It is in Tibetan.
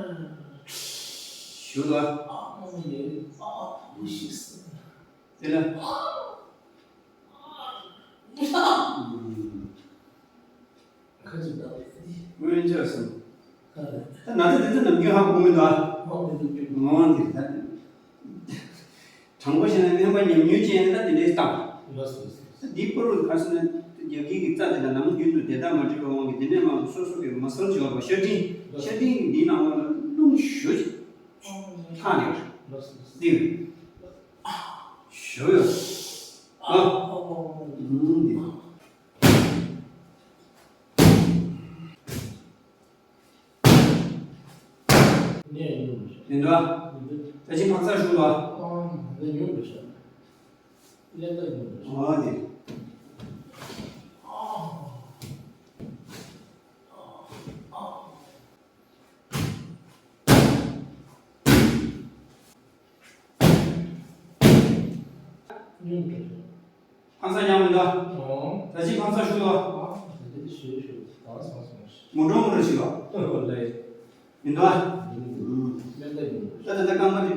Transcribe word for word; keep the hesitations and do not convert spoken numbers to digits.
ཞུ་ལ། དེ་ལ། ཁ་ཅིག་ལྟ་བས་ནི། སྔོན་ཆད་སོང་། ད་ན་ཚ་དེ་ཚོ་ནམ་རྒྱུན་ཧ་གོ་མི་འདུག་ཨ། ཧ་གོ་མི་འདུག་ངོ་། འདི་ད་དྲང་པོ་བཤད་ན་སྨན་པ་ཉམས་མྱོང་ཅན་ཡིན་ན་ད་དེ་འདྲའི་བཏང་། ལགས་སོ། ད་འདི་པོ་རུ་ག་སོང་ན་རྒྱབ་ཀྱི་རྩ་དེ་ལ་ནམ་རྒྱུན་དུ་དེ་དག་མ་འགྲིག་པའི་དབང་གིས་དེ་ནས་མ་སོ་སོ་གི་མ་སལ་འབྱོར་བ་ཤ་སྤྲིན། ཤ་སྤྲིན་གྱི་འདི་ནང་ལ་རླུང་ཞུ་ཅིག་ལྷག་ནས། ལགས་སོ། འདི་ཞུ་ཡོད། ཨ། འདི། ནས་ཉུང་རུ་ཤོག་མི་འདུག་ཨ། ད་ཅི་འཕག་འཚག་ཞུ་ལ། ཨང་། ད་ཉུང་རུ་ཤོག་ཀླད་པ་ཉུང་རུ་ཤོག་འོ་དེ། ཉུང་རུ་ཤོག་འཕག་འཚག་ཉམས་མི་འདུག་ཨ། ཨང་། ད་ཅི་འཕག་འཚག་ཞུ་ལ། ཨང་། ད་དེ་ཞུ་ཞུ། ད་སོང་སོང་ཞུ། མོ་འགྲོ་མོ་འགྲོ་ཞིག་ལ། ཨོ་ལེ། མི་འདུག་ཨ། ཨུམ། ཀླད་པ་ཉུང་རུ་ཤོག་ད་ད་ད་རྐང་པ་དེ།